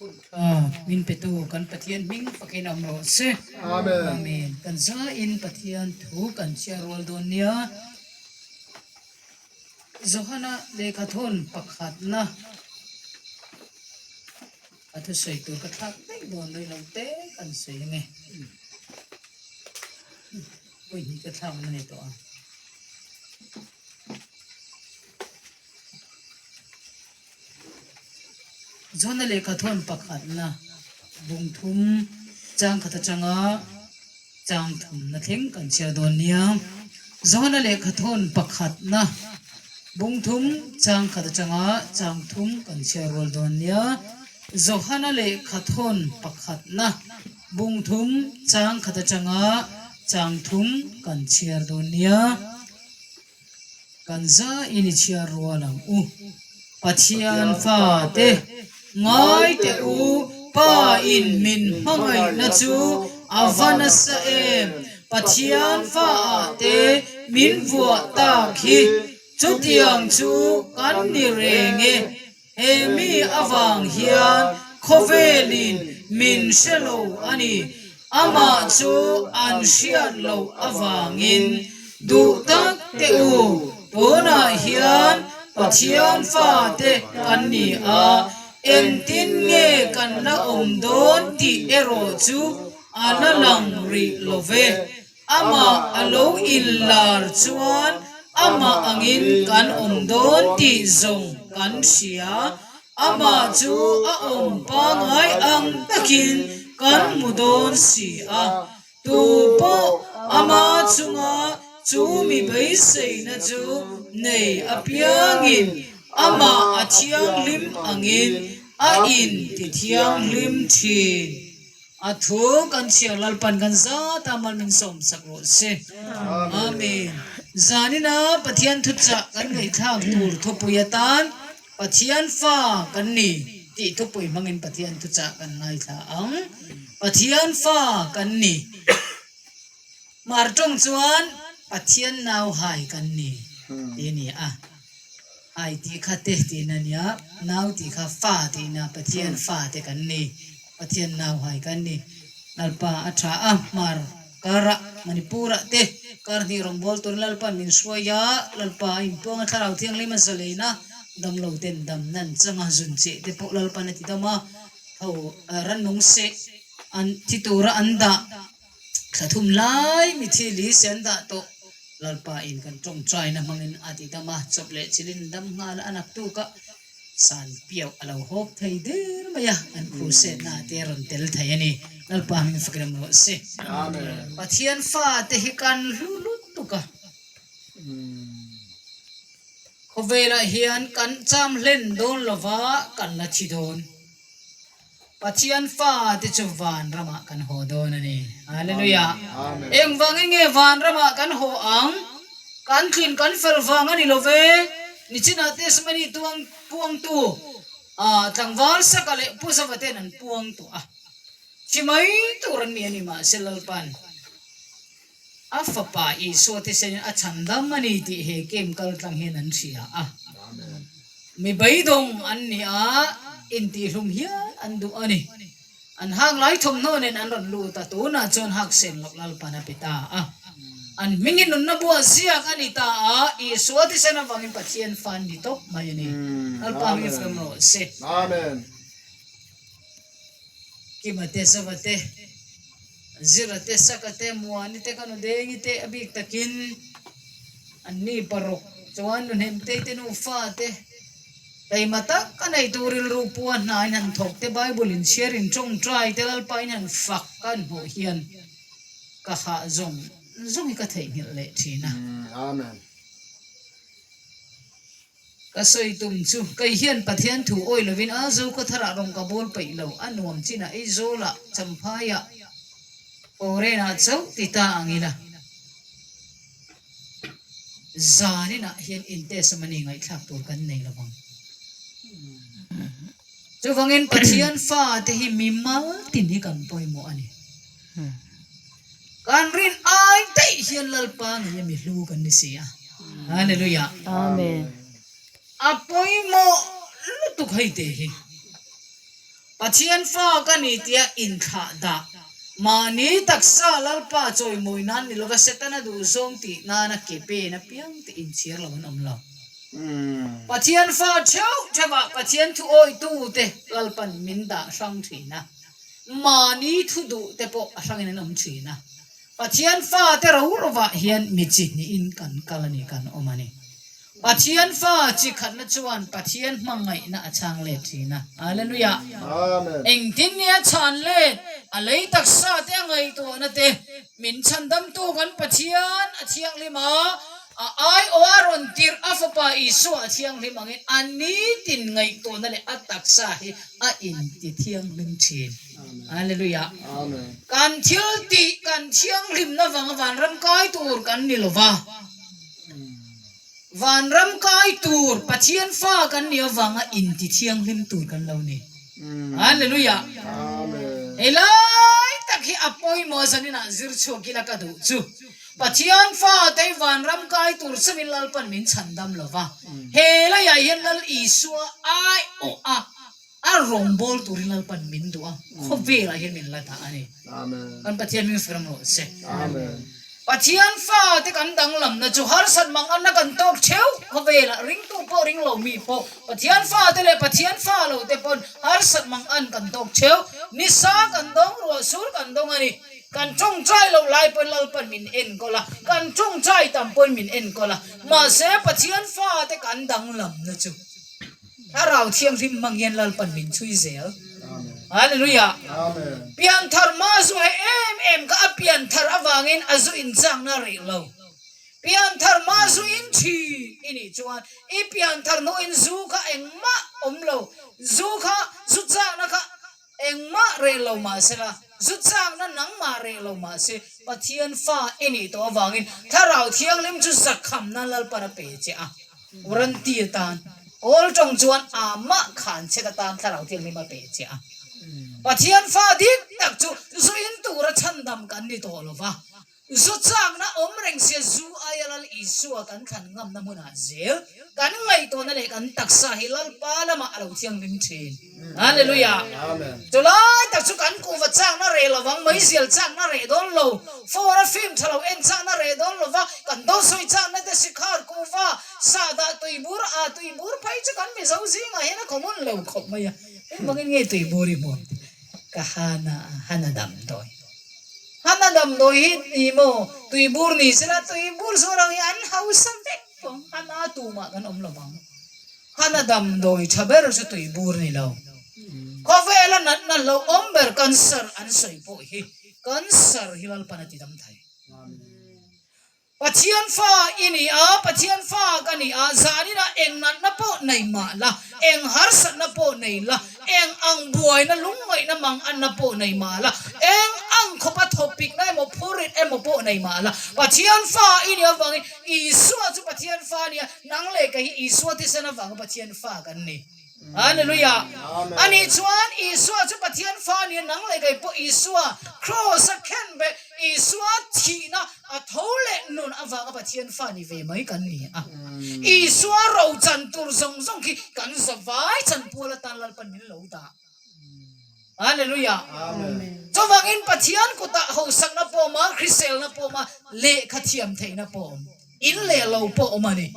Hun tha min petu kan Pathian hming fakin awm rawh se. Amen. Amen. Kan zain Pathian thu kan chhiar rual dawn nia. Johana lehkha thawn pakhatna a thusawi tur ka thlak daih dawn rih lo te kan sawi ange. Vawi hnih ka thlak na ni tawh a. Johana lehkha thawn pakhatna bung thum chang khat atanga chang thumna thleng kan chhiar dawn nia. Johana lehkha thawn pakhatna bung thum chang khat atanga chang thum kan chhiar rual dawn nia. Johana lehkha thawn pakhatna bung thum chang khat atanga chang thum kan chhiar dawn nia. Kan zaiin i chhiar rual ang u. Pathian fate, ngai teh u, Pa in min hmangaihna chu a va nasa em? Pathian faah te min vuah tak hi, chutiang chu kan ni reng e. He mi avang hian khawvelin min hre lo a ni. Amah chu an hriat loh avangin duh tak teh u, tunah hian Pathian fate kan ni a, engtin nge kan la awm dawn tih erawh chu a la lang rih lo ve. Amah a lo inlar chuan amah angin kan awm dawn tih zawng kan hria. Amah chu a awm pangngai ang takin kan hmu dawn si a. Tu pawh ama chunga chu mi beiseina chu nei apiangin amah a thianghlim angin a intithianghlim thin. A thu kan chhiar Lalpan kan zat a mal min sawm sak rawh se. Amen. Zanina Pathian thuchah kan ngaihthlak tur thupui atan Pathian fa kan ni tih thupui hmangin Pathian thuchah kan ngaithla ang. Pathian fa kan ni. Mar tawng chuan Pathian nau hai kan ni tih a ni a. Hai tih kha te tihna a nia, nau tih kha fa tihna, Pathian fa te kan ni, Pathian nau hai kan ni. Lalpa a tha a, Hmar karah, Manipurah te kar hnih rawngbâwl turin Lalpa'n min hruai a, Lalpa a inpuang a, Thlarau Thianghlim a zalein a, damlo ten dam nan chang a, zun cheh te pawh Lalpa'n a ti dam a, tho rannung seh an thi tura an dah. Thla thum lai mithi li sen dah tawh Lalpa in kan tawngtaina hmangin a ti dam a, chawp leh chilin dam nghal a naktuk a, san piauh a lo hawp thei der mai a, an crusade-na ah te a rawn tel thei a ni. Lalpa hming fak rem rawh se. Pathian fate hi kan hlu lutuk a, khawvelah hian kan cham hlen dawn lova kan la thi dawn. Pathian fa te chu van ramah kan haw dawn a ni. Hallelujah. Engvangin nge van ramah kan haw ang? Kan tlin kan fel vang a ni lo ve. Nichinah testimony tuang puangtu tlangval Saka leh Pu Zava ten an puang tawh a. Thi mai tur an ni a ni mahse Lalpan a fapa Isua thisen in a chhandam a ni tih he game kal tlang hian an hria a. Mi beidawng an ni a, intihhlum hial an duh a ni. An hak lai thawmhnaw nen an rawn lut a, tunah chuan hak sen loh Lalpan a pe ta a. An hmingin nunna buah ziak a ni ta a, Isua thisen avangin Pathian fa an ni tawp mai a ni. Lalpa hming fam rawh se. Amen. Kima te, Zava te, Zira te, Saka te, Muani te, ka nu Dengi te a bik takin an ni paruk chuan nu Hnemtei te nufa te taima tak a nei tur rilru pua hna in han thawk te Bible in chhiar in tawngtai te Lalpa in han fak ka han hmuh hian ka hah zawng zawng hi ka theihnghilh leh thin a. Amen. Ka sawi tum chu, kei hian Pathian thu awi lovin a zo khaw tharah rawn ka bawl peih lo, a nuam chinah Aizawlah, Champhaiah, Foreign-ah chauh ti ta ang ila. Zaninah hian intestimony ngaihthlak tur kan nei lo vang. Chuvangin Pathian fate hi mimal tin hi kan pawimawh a ni. Kan rin ai daih hian Lalpa ngei a mi hlu kan ni si a. Hallelujah. Amen. A pawimawh lutuk hei te hi. Pathian fa ka ni tia inthlah dah. Mahni taksa Lalpa chawimawi nan ni lova Setana duhzawng tih nana ke pen apiang te inchhir lo an awm lo. Pathian fa theuh theuhah Pathian thu awitute Lalpan min dah hrang thin a, mahni thu duh te pawh a hrangin an awm thin a. Pathian fate ro rovah hian mi chi hnihin kan kal a ni, kan awm a ni. Pathian fa chi khatna chuan Pathian hmangaihna a chhang let thin a. Hallelujah! Amen. Engtin nge a chhan let? A lei taksa te a ngaihtuahna te, min chhandamtu kan Pathian a thianghlim a, a aiawh a rawn tirh a Fapa Isua a thianghlim angin a nitin ngaihtuahna leh a taksa hi a inti thianghlim thin. Hallelujah! Amen. Kan thil tih kan thianghlimna vanga vanram kai tur kan ni lova. Vanram kai tur Pathian fa kan nih avanga inti thianghlim tur kan lo ni. Hallelujah! Hei lai tak hi a pawimawh zaninah zir chhuak ila ka duh chu Pathian fa te hi vanram kai tur chauhin Lalpan min chhandam lova, he laiah hian Lal Isua aiawh a A rawngbâwl tûrin Lalpan min duh a, khawvêlah hian min la dah a ni. Kan Pathian hming fir rawh se. Pathian fate kan danglamna chu harsat manganna kan tâwk theuh khawvêlah ringtu pawh ring lo mi pawh Pathian fate leh Pathian fa lo te pawn harsat mangan kan tâwk theuh. Nisa kan dawng, ruahsur kan dawng a ni. Kan tawngtai loh lai pawhin Lalpan min enkawl a, kan tawngtai tam pawhin min enkawl a. Mahse Pathian fate kan danglamna chu. Thlarau Thianghlim hmang hian Lalpan min chhui zel. Hallelujah. Pianthar hma zu he em em kha a pianthar avangin a zu inchakna rih lo. Pianthar hma zu in thi i nih chuan i pianthar hnuin zu kha engmah awm lo. Zu kha zu chakna kha Engmah reh lo mahsela, zu chakna nangmah reh lo mahse, Pathian fa i nih tawh avangin Thlarau Thianghlim chu zakhamna Lalpan a pe che a, warranty atan, kawl tawng chuan amah khan chhet atan Thlarau Thianghlim a pe che a. Pathian fa dik tak chu zu in tura chhandam kan ni tawh lova, Zu chakna awm reng sia zu aia Lal Isua kan thlan ngamna hmunah zel kan ngaihtuahna leh kan taksa hi Lalpa lamah a lo thianghlim thin. Hallelujah! Chulai tak chu kan kuhva chakna reh lovang, meizial chakna reh dawn lo, phone a film tha lo en chakna reh dawn lova, kan dawlsawi chakna te sikhar kuhva sahdah tuibur a tuibur phei chu kan Mizo zingah hian a common lo khawp mai a. Engvangin nge tuibur i hmuam tih ka hana hana damdawi. Hana damdawi hi ni maw tuibur ni sela tuibur zawh lo hi an hausa vek tawh ang hana tumah kan awm lo vang. Hana damdawi tha ber chu tuibur ni lo. Khawvela natna hlauhawm ber cancer an sawi pawh hi cancer hi Lalpan a ti dam thei. Pathian fa i ni a, Pathian fa ka ni a, zaninah eng natna pawh nei mah la, eng harsatna pawh nei la, eng ang buaina lungngaihna manganna pawh nei mah la, eng ang khawpa thawpikna emaw phurit emaw pawh nei mah la, Pathian fa i nih avangin Isua chu Pathian fa a ni a, nang leh kei hi Isua thisen avanga Pathian fa kan ni. Hallelujah! Ani chuan Isua chu Pathian fa a ni a, nang leh kei pawh Isua kraws a khen beh, Isua thihna a tho leh nun avanga Pathian fa ni ve mai kan ni a. Isua rochan tur zawng zawng khi kan zavai chanpual atan Lalpan min lo dah. Hallelujah! Chuvangin Pathian kutah hausakna pawh awm a, hriselna pawh awm a, lehkha thiam theihna pawh awm, in leh lo pawh awm a ni.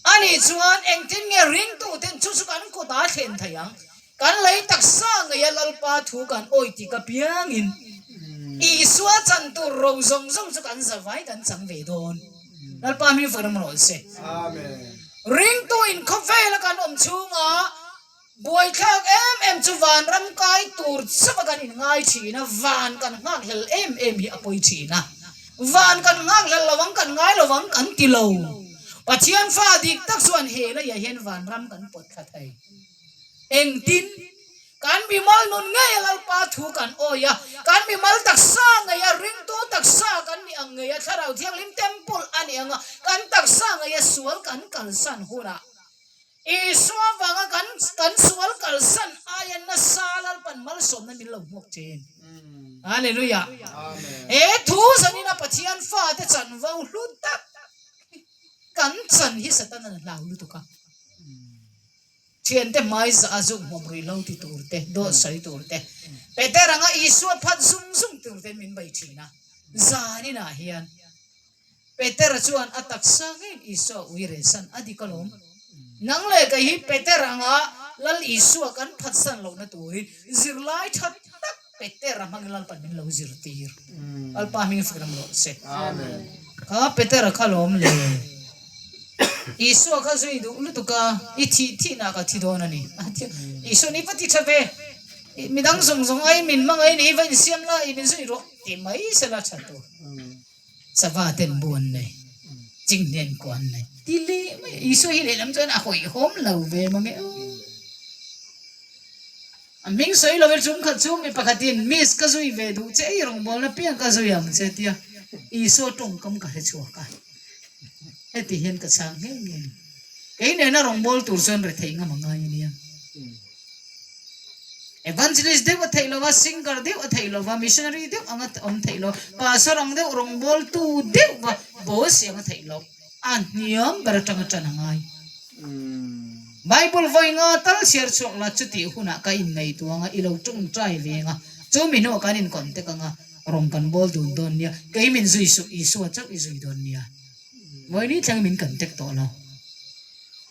Ani chuan engtin nge ringtuten chu chu kan kutah a thlen thei ang? Kan lei taksa ngeia Lalpa thu kan awi tik apiangin Isua chan tur ro zawng zawng chu kan zavai kan chang ve dawn. Lalpa hming fak ram rawh se. Ringtu inkhawvela kan awm chhungah Buaithlak em em chu vanram kai tur chauh a kan inngai thin a, van kan nghakhlel em em hi a pawi thin a. Van kan nghakhlel lo ang, kan ngai lo ang kan ti lo. Pathian fa dik tak chuan he leiah hian vanram kan pawt thla thei. Engtin? Kan mimal nun ngei a Lalpa thu kan awi a, kan mimal taksa ngei a ringtu taksa kan nih ang ngei a Thlarau Thianghlim temple a nih ang a, kan taksa ngei a sual kan kalsan hunah Isua vanga kan kan sual kalsan aia nasa Lalpan malsawmna min lo hmuak thin. Hallelujah. He thu zanina Pathian fate chanvo hlu tak kan chan hi Satan an hlau lutuk a. Thiante hmai zah a zuk hmawm rih lo ti tur te, dawt sawi tur te, Peter anga Isua phat zung zung tur ten min bei thin a. Zan inah hian Peter chuan a taksa ngeiin Isua ui reh san a dik alawm. Nang leh kei hi Peter anga Lal Isua kan phatsan lohna turin zirlai tha tak Peter a hmangin Lalpan min lo zirtir. Lalpa hming fak ram rawh se. Kha Peter a kha lawm le. Isua kha zui duh lutuk a, i thih thihna ka thi dawn a ni. Isua ni va ti tha ve. Midang zawng zawng ai min hmangaih ni, va insiam la i min zui rawh ti mai sela tha tur. Sava ten bu an nei, chinghnen kua an nei. Ti leh mai a, Isua hi lehlam chuan a hawihhawm lo ve mange aw. A hming sawi lo in tum khat chu mi pakhatin Miss ka zui ve duh che ei rawngbawlna piang ka zui ang che tia Isua tawngkam ka hre chhuak a. Heti hian ka chhang nghe nghe a ni. Kei nena rawngbâwl tur chuan retheih ngam a ngai a nia. Evangelist deuh a theih lo va, singer deuh a theih lo va, missionary deuh anga awm theih lo, pastor ang deuh rawngbâwltu deuh va bawl si anga theih lo. A hniam ber atanga ṭan a ngai. Bible vawi nga tal chhiar chhuak la, chutih hunah ka inngaihtuah anga i lo ṭawngṭai ve anga, chu mi hnuah kan incontact anga Rawng kan bawl dun dawn nia, kei min zui suh, Isua chauh i zui dawn nia. Vawiini thleng min kan tek tawh lo.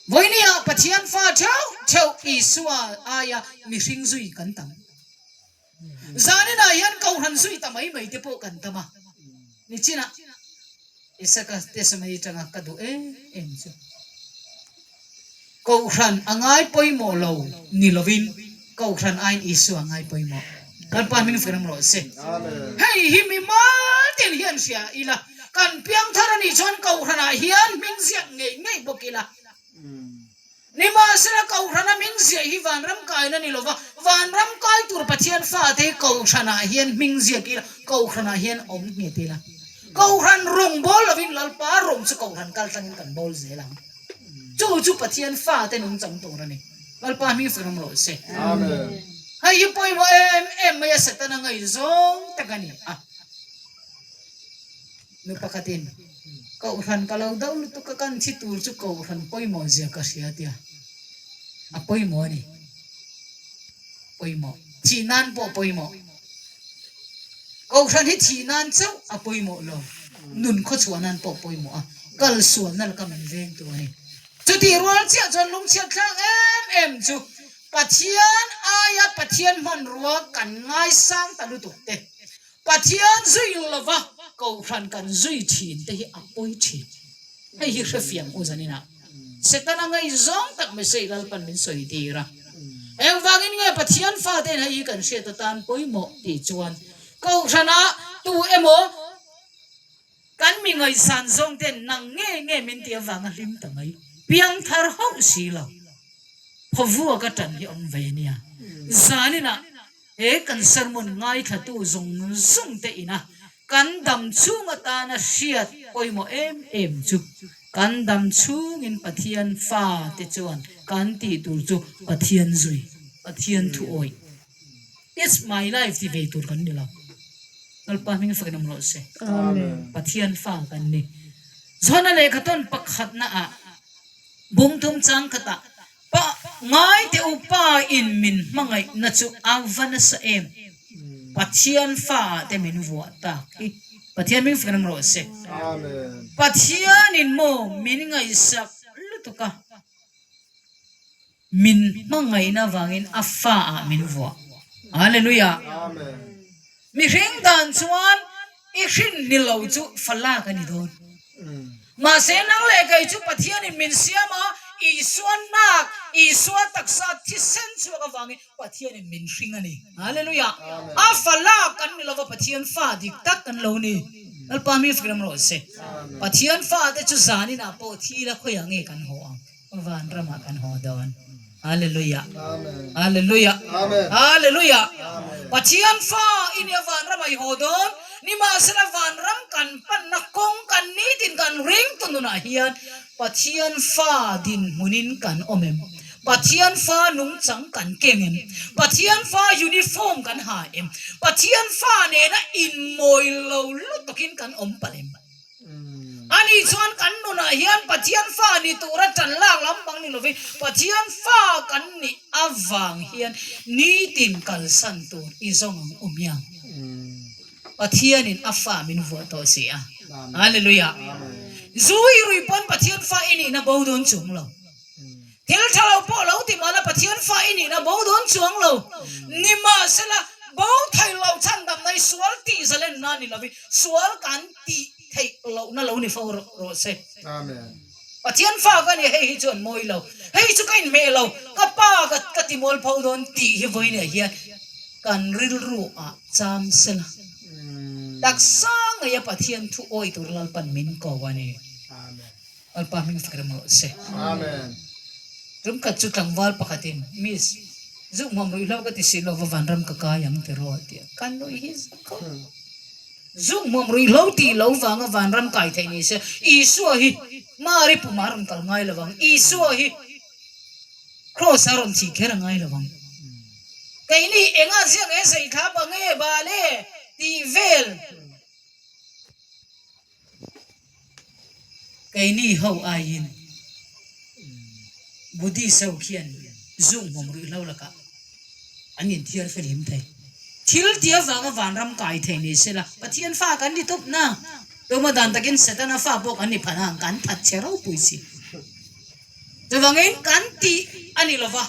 Vawiini-ah Pathian fa theuh theuh Isua aia mihring zui kan tam. Zaninah hian Kohhran zui ta mai mai te pawh kan tam a. Nichinah Isaka testimony atanga ka duh em em chu. Kohhran a ngai pawimawh lo ni lovin Kohhran aiin Isua a ngai pawimawh. Lalpa hming fak ram rawh se. Hei hi mi maltin hian hria ila, kan piangthar a nih chuan Kohhranah hian hming ziak ngei ngei bawk ila. Nimahsela Kohhrana hming ziah hi vanram kaina ni lova, vanram kai tur Pathian fate hi Kohhranah hian hming ziak ila, Kohhranah hian awm nghet ila. Kohhran rawng bawl lovin Lalpa rawng chu Kohhran kaltlangin kan bawl zel ang. Chu chu Pathian fate nungchang tur a ni. Lalpa hming fak ram rawh se. Amen. Hei hi pawimawh em em mai a Setana ngaihzawng tak a ni a. Nu pakhatin, Kohhran ka lo do lutuk a, kan thi tur chu Kohhran pawimawh zia ka hria tia. A pawimawh a ni. Pawimawh. Thih nan pawh pawimawh. Kohhran hi thih nan chauh a pawimawh lo, nun khawchhuah nan pawh pawimawh a, kal sualna laka min veng tu a ni. Chutih rual chiah chuan lungchhiat thlak em em chu Pathian aia Pathian hmanrua kan ngaisang ta lutuk te, Pathian zui lova Kohhran kan zui thin te hi a pawi thin. Hei hi hrefiang u zaninah Setana ngaihzawng tak Messiah Lalpan min sawi tir a. Engvangin nge Pathian fate'n hei hi kan hriat atan pawimawh tih chuan Kohhranah tu emaw kan mi ngaihsan zawng ten nang nge nge min tih avanga hlim ta mai piangthar hauh si lo phawvuak a tan hi awm ve nia. Zaninah He kan sermon ngaithlatu zawng zawng te ina kan dam chhung atana hriat pawimawh em em chu kan dam chhungin Pathian fa te chuan kan tih tur chu Pathian zui, Pathian thu awih. It's my life ti ve tur kan ni lo. Lalpa hming fakin awm rawh se. Pathian fa kan ni. Johana lehkha tawn pakhatna ah bungthum chang khatah Pa, ngai teh u, Pa in min hmangaihna chu a va nasa em? Pathian fa ah te min vuah tak hi. Pathian min fak ram rawh se. Pathian in maw min ngaihsak lutuk a, min hmangaihna vangin a fa ah min vuah. Hallelujah. Mihring dan chuan I hrin ni lo chu falak a ni dawn. Mahse nang leh kei chu Pathianin min siam a, Isua nak, Isua taksa thisen chhuak avangin Pathianin min hring a ni. Hallelujah! A falak kan ni lova Pathian fa dik tak kan lo ni. Lalpa mi fak ram rawh se. Pathian fate chu zaninah pawh thi la khawiah nge kan haw ang? Vanramah kan haw dawn. Hallelujah. Hallelujah. Hallelujah. Pathian fa i nia vanramah i haw dawn. Nimahsela vanram kan panna kawng kan nitin kan ring tu nunah hian Pathian fa dinhmunin kan awm em? Pathian fa nungchang kan keng em? Pathian fa uniform kan ha em? Pathian fa nena inmawi lo lutukin kan awm palh em? Anih chuan kan nunah hian Pathian fa ni tura ṭan lak lampang ni lovin Pathian fa kan nih avang hian nitin kalsan tur i zawng ang u miang. Pathianin a fa min vuah tawh si a. Hallelujah! Zu i rui pawn Pathian fa i nihna bo dawn chung lo. Thil tha lo pawh lo ti mahla Pathian fa i nihna bo dawn chuang lo. Nimahsela, bo thei lo chhandamna hi sual tih zalenna ni lovin sual kan tih theih lohna lo ni fo rawh se. Pathian fa ka ni, hei hi chu an mawi lo, hei chu ka inhmeh lo, ka pa ka ti mual pho dawn tih hi vawiinah hian kan rilru ah cham sela. Taksa ngeia Pathian thu awi tur Lalpan min ko a ni. Lalpa hming fak rem rawh se. Amen. Tumkhat chu tlangval pakhatin, Miss, zuk hmuam ruih hlo ka ti si lo va vanram ka kai ang ti rawh a ti a. Ka nui hi zak khawp. Zuk hmuam ruih hlo tih lo vanga vanram kai theih ni se, Isua hi Mari pumah a rawn kal ngai lo vang. Isua hi Kraws a rawn thih kher a ngai lo vang. Keini engah ziak nge zei thla bang e bal e tih vel. Keini ho aiin Buddhist ho khian zuk hmawm ruihhlo lakah an inthiar felhim thei. Thil ti avanga vanram kai thei ni sela Pathian fa kan ni tawp na. Tuma dan takin Setana fa pawh kan ni phan ang kan that che ropui si. Chuvangin kan tih a ni lova.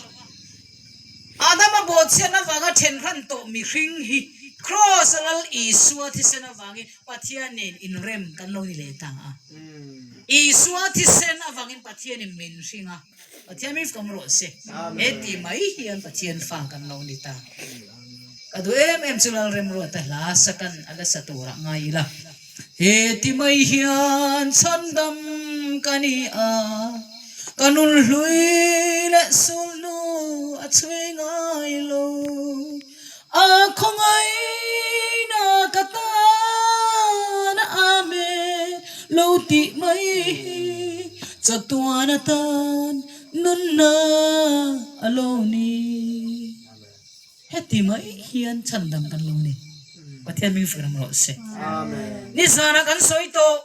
Adama bawhchhiatna avanga thenhran tawh mihring hi Kraws a Lal Isua thisen avangin Pathian nen inrem kan lo ni leh ta a. Isua thisen avangin Pathianin min hring a, Pathian min fawm rawh se. He ti mai hian Pathian fa kan lo ni ta. Ka duh em em chu Lalremruata hla sakan a la sa turah ngai ila. He ti mai hian chhandam ka ni a, ka nun hlui leh sulhnu a chhui ngai lo. A khawngaihna ka tan a Amen lo tih mai hi chatuan atan nunna a lo ni. Heti mai hian chhandam kan lo ni. Pathian min fak ram rawh se. Nizanah kan sawi tawh.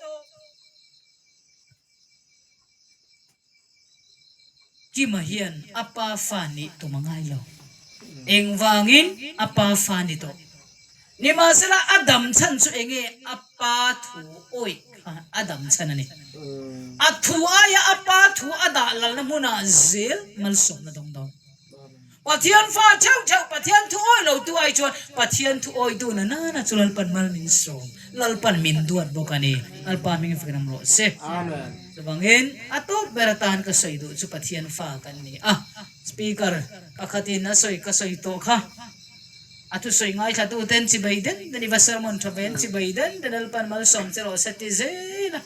Kima hian a pa fa nih tum a ngai lo. Engvangin a pa fa ni tawh. Nimahsela a dam chhan chu enge a pa thu awih kha a dam chhan a ni. A thu aia a pa thu a dah lalna hmunah zel malsawmna dawng dawn. Pathian fa theuh theuh Pathian thu awih lo tu ai chuan Pathian thu awih duh na nana chu Lalpan mal min sawm, Lalpan min duat bawk a ni. Lalpa hming fak ram rawh se. Chuvangin a tawp ber atan ka sawi duh chu Pathian fa kan ni a. Speaker pakhatin a sawi ka sawi tawh kha. A thusawi ngaithla tu ten chibai den den i va sermon tha ve an chibai den den Lalpan malsawm che rawh se ti zel a.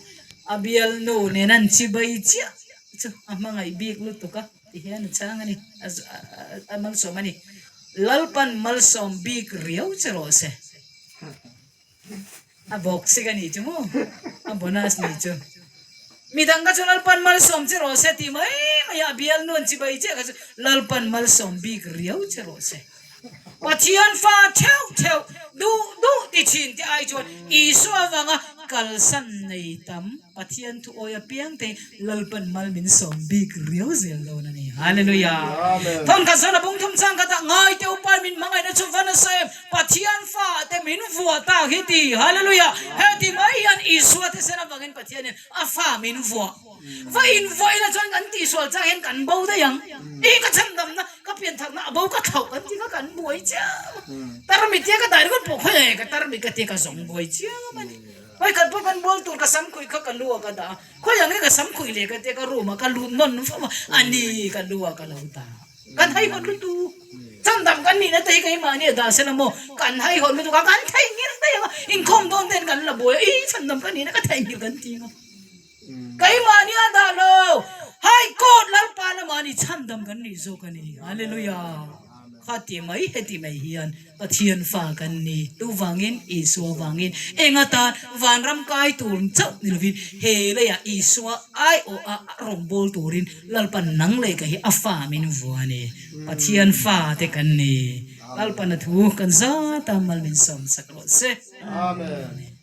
A bialnu nen an chibai chiah chu a hmangaih bik lutuk a. Ti hian a chhang a ni, a malsawm a ni. Lalpan malsawm bik riau che rawh se. A bawk sik a nih chu maw? A bonus nih chu. Midang kha chu Lalpan malsawm che rawh se tih mai mai a, a bialnu an chibai chiah kha chu Lalpan malsawm bik riau che rawh se. Pathian fa theuh theuh duh duh ti thin te ai chuan Isua avanga kalsan nei tam Pathian thu awi apiang te Lalpan mal min sawm bik riau zel dawn a ni. Hallelujah! Thawnkhat zawn a bung thum chang khatah ngai te upai min hmangaihna chu va nasa em Pathian fa te min vuah tak hi ti. Hallelujah! Heti mai hian Isua thisen avangin Pathianin a fa min vuah. Va invuah ila chuan kan tihsual chang hian kan bo daih ang. I ka chhandamna, ka piantharna a bo ka thlauh kan ti kha kan buai chiam a. Tarmit tia ka dai ringawt pawh khawi e ka tarmit ka tia ka zawng buai chiam a ni. Khawi khat pawh kan bual tur ka sam khuih kha ka lu ah ka dah a, khawi ang e ka sam khuih leh ka tia ka room ah ka lut nawn fam a, a ni ka lu ah ka lo dah. Kan haihawt lutuk. Chhandam kan nihna te hi keimahni a dah sela maw? Kan haihawt lutuk a, kan theihnghilh daih ang a, inkhawm dawn ten kan la buai a, i chhandam ka nihna ka theihnghilh kan ti ang a. Keimahni a dah lo. High Court Lalpa lamah ni chhandam kan nih zawk a ni. Hallelujah. Kha ti mai heti mai hian Pathian fa kan ni. Tuvangin Isua vangin eng atan vanram kai tur chauh ni lovin he leiah Isua aiawh a rawngbâwl turin Lalpan nang leh ka hi a fa min vua a ni. Pathian fa te kan ni. Lalpan a thu kan zata mal min sawm sak rawh se. Amen.